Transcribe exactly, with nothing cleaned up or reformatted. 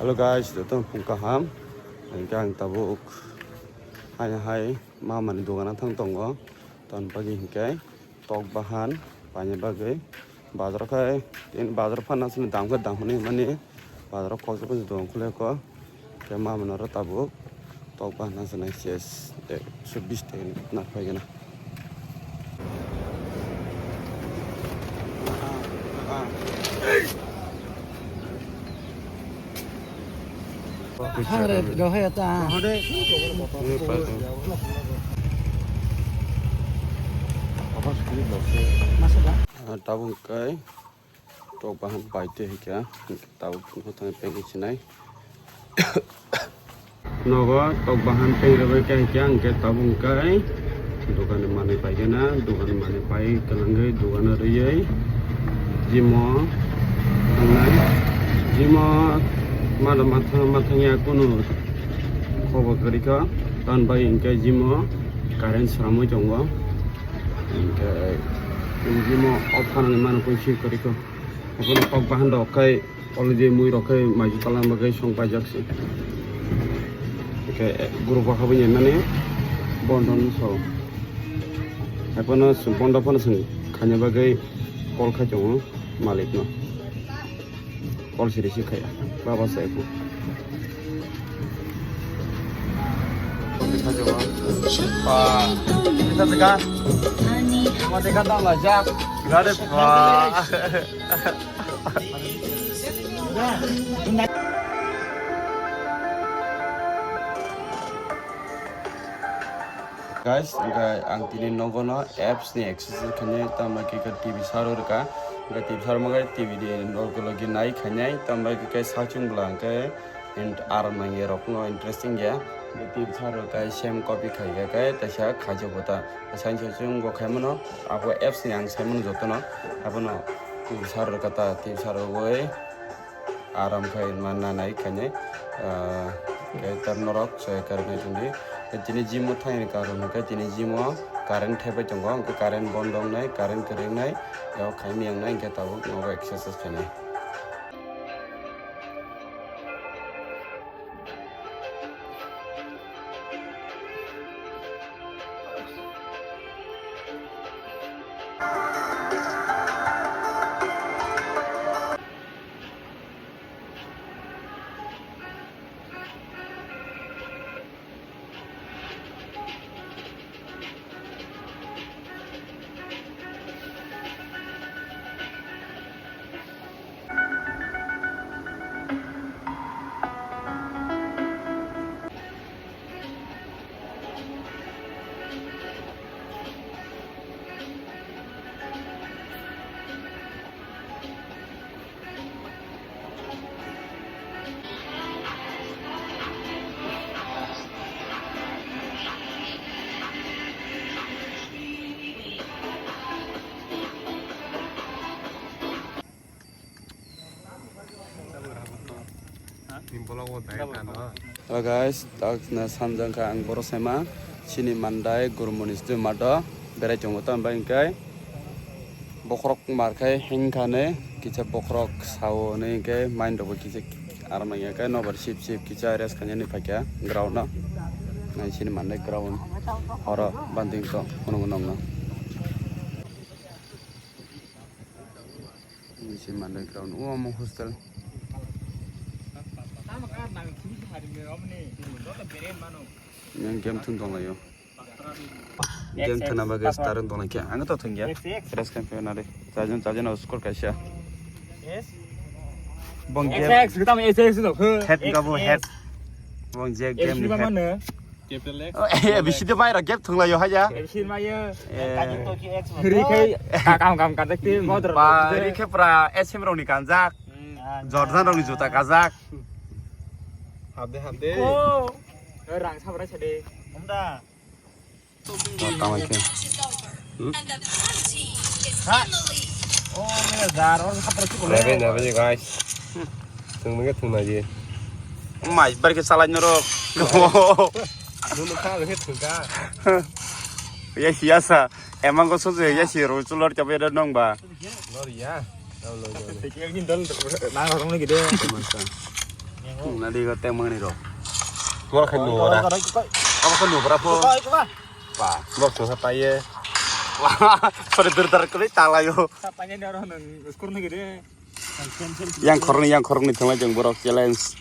Hello guys, joto phung kaham. Hingke ang tabuk hai hai mamani dogano thang tongo. Ton bagwi hingke tok bahan paina bagwi bazar khai tin bazar phanna sini dam khe dam hwnwi mani bazar kokjagwi dong khulai ko. Khe mamani oro tabuk tok bahan se nai ses ekso bis taka ni nak pai gana. Hare dohe ta. Tabuk kai. Tok bahan pai twi hwnkhe tabuk phunukgo thangwi pengwi sinai. Nogo tok bahan peng rwbai khe hwnkhe ang khe tabuk hwnkhe dogan ni manwi paigana, dogan ni manwi pai kwlwngwi dogano rwiwi gym o thangnai. Gym o mada mathang mathang ya kunu khobor kwrwi kha, tamni bagwi hwnkhe gym o current sramwi tongo. Hwnkhe gym o off phanani mano kung swi kwrwi kha. Abono kok bahan rok khai already mui rok khai mai jwk kalang bagwi song paijak se. Hwnkhe group o habwi nai mani bondo no sao. Haiphano chwng bondo phano chwng khaina bagwi call khai tongo malik no. Call siri si khai baba sai ko. Kita tega, kita tega, mau tega tak lajak. Gade pa. Guys, hwnkhe ang tini nogo no apps ni exercise khainai, tambai khe T V saro rwkha, hwnkhe T V saro mankhe T V ni logi logi nai khainai, tambai khe sachung bwla hwnkhe aram nangya rok no interesting ya, T V saro khe same copy khaikha khe teisa khaijak bo ta, sani sachung bo khaimano, abo apps ni ang saimano jotono, abono T V saro rwkha ta, T V saro rwgwi. Aram khai ma nanai khainai, ah, khe tar norok soya karnai tongdi. Tini gym o thangni karon hwnkhe tini gym o current thepbai tongo, hwnkhe current bondo wngnai, current kwrwi wngnai, yak khaimya wngnai, hwnkhe tabuk nogo exercise khainai. Hello guys, tak na samjang kha ang Borok Sema, chini Mandai Gurumoni Studio Mart o berai tongo, tambai hwnkhe bokhorok mar khai hengkha ne kisa bokhorok sao ne hwnkhe mind rok bo kisa aram nangya khe nobar sip sip kisa rest khainani phaikha ground o, nai chini Mandai ground oro banding to phunukgo nokno. Chini Mandai ground o omo hostel. Yang game thung tonglaio. Game thwna bagwi starting tonglaikha. Ang to thwngya. Rest khaiphaio nari. Chajon chajon no score kaisa. Bong game. Head gabo head. Bong je game ni head. Capital X. Oh, eh, bisi de bai rok gap thung laio haja. Bisi mayo. Eh. Ri khai ka-, kam kam kajak ti modro. Ba, ri khai pura S M rok ni kanjak. Hmm. Jordan rok ni juta kajak. Habde habde. Ko. Eh, rang sabra sade. Hamda. Tama khe. Hmm? Ha? Oh, mira, dar, or khatra ki bole. Nabe, nabe, guys. Thung nge thung na ji. Mai bar ke salai norok. Nunu kha nge thung ka. Ya si ya sa. Emang ko so ya si ro chulor chabe da nong ba. Lor ya. Lo lo lo. Tekel kin dal nang rong ni gede. Masa. Nadi ko teng mangni ro. Mor khan nu ora. Abo khan nu ora po. Pa. Mor sung sa paye. Sorry, dur dar kali talayo. Yang khorni, yang khorni thangla jeng borok challenge.